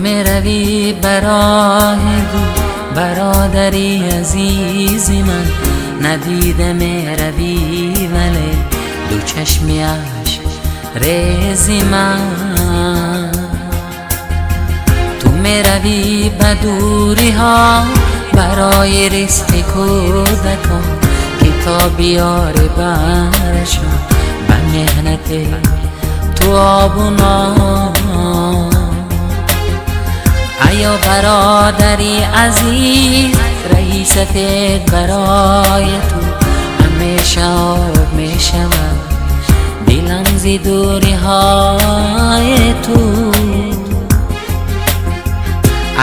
میروی برای دو برادری عزیز من، ندیده میروی ولی دو چشمی اشک ریزی من. تو میروی به دوری ها برای رزق کودکان، کتاب بیاری برشان به محنت تو آب و نان. ایا برادری عزیز رهی سفید برای تو همیشه آب می شود دلم زی دوری های تو.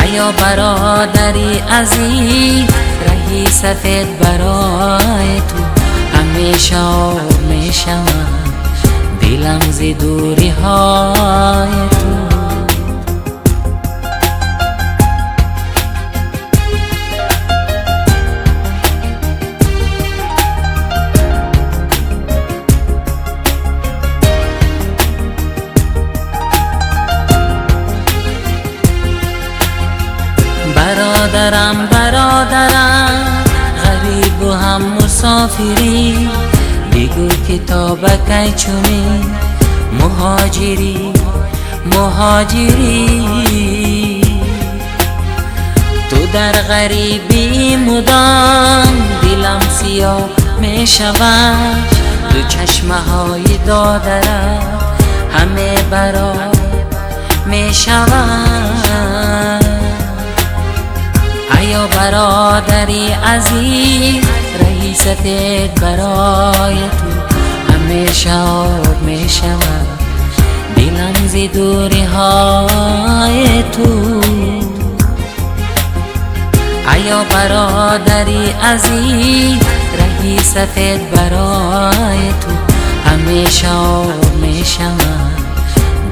ایا برادری عزیز رهی سفید برای تو همیشه آب می شود دلم زی دوری های تو. برادرم برادرم غریب و هم مسافری، بگو که تا بکی چونی مهاجری مهاجری. تو در غریبی مدام دلم سیاه می شود، دو چشمه های دادرم همه برا می شود. ایا برادری عزیز رهی سفید برای تو همیشه آب می شود دلم زی دوری های تو. ایا برادری عزیز رهی سفید برای تو همیشه آب می شود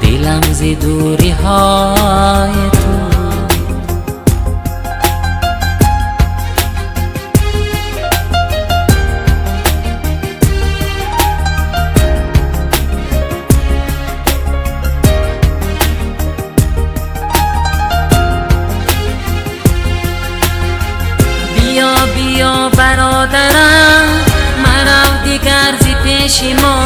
دلم زی دوری های تو. بیا بیا برادرم مرو دیگر زی پیش ما،